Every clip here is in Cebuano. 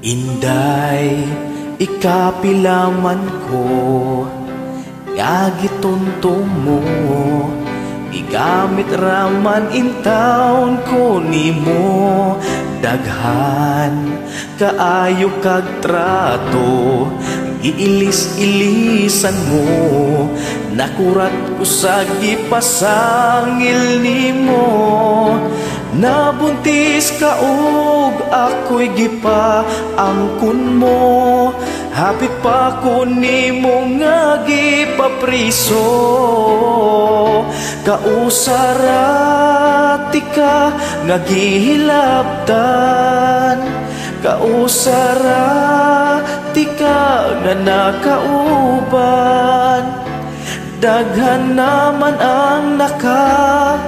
Inday, ikapilaman ko nga gitunto mo. Gigamit raman intawon ko nimo. Daghan kaayo kag trato, giilis-ilisan mo. Nakurat ko sa gipasangil nimo. Nabuntis ka og ako'y gipaangkon mo. Hapit pa ko nimo nga gipapriso. Kausara tika nga gihilabtan, kausara tika nga nakauban. Daghan naman ang nakatilaw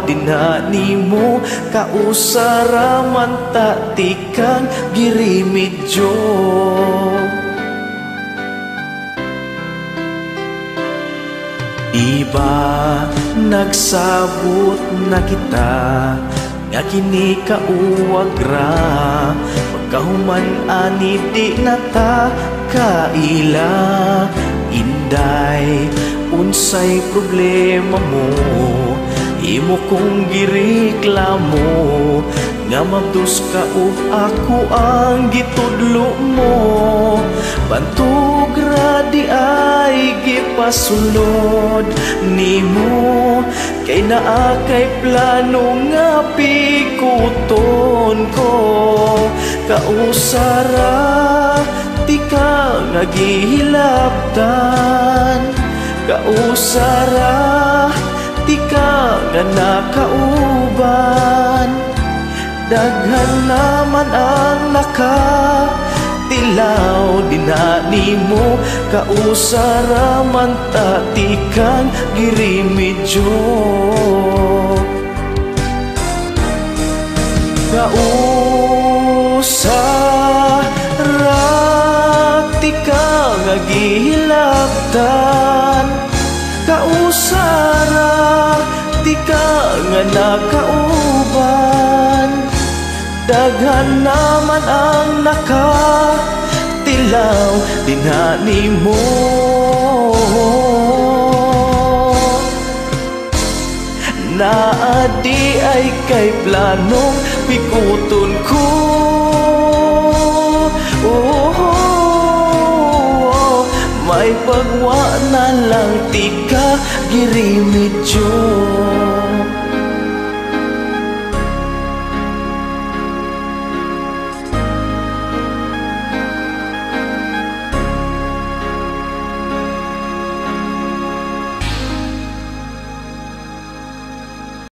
dinha nimo. Kausara man ta tikang girimedyo. Iba nagsabot na kita nga kini kauwag ra. Pagkahuman ani di na ta kaila. Inday, unsay problema mo? Imo kong gireklamo nga mabdos ka ug ako ang gitudlo mo. Bantog ra di ay gipasulod nimo, kay naa kay plano nga pikuton ko. Kausara tika nga gihilabtan, kausara tika nga nakauban. Daghan naman ang nakatilaw dinha nimo. Kausara man ta tikang girimedyo. Kausara tika nga gihilabtan, kausara tika nga nakauban. Daghan naman ang nakatilaw dinha nimo. Naa di ay kay planong pikuton ko. Oh, oh, may pagwa na lang tika girimedyo.